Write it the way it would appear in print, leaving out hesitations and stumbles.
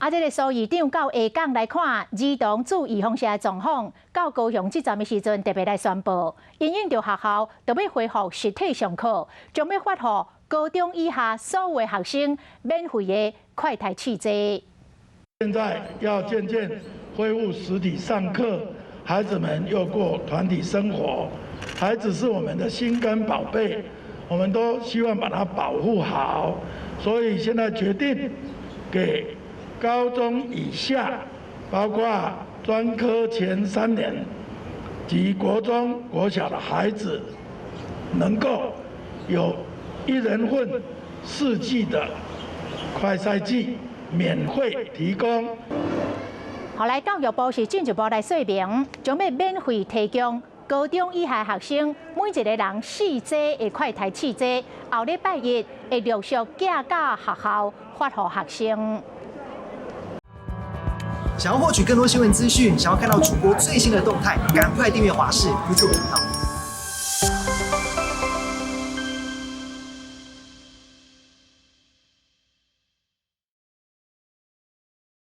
啊，這个蘇議長到下港來看兒童注意風險的狀況，到高雄這站的時陣特別來宣布，因應著學校著欲恢復實體上課，將欲發予高中以下所有的學生免費的快篩試劑。現在要漸漸恢復實體上課，孩子們又過團體生活，孩子是我們的心肝寶貝，我們都希望把它保護好，所以現在決定給高中以下，包括專科前3年及國中、國小的孩子，能夠有一人份四劑的快篩劑免費提供。後來教育部是進一步來說明，將欲免費提供高中以下學生每一個人四劑的快篩試劑，後禮拜一會陸續寄到學校發予學生。想要獲取更多新聞資訊，想要看到主播最新的動態，趕快訂閱華視 YouTube 頻道。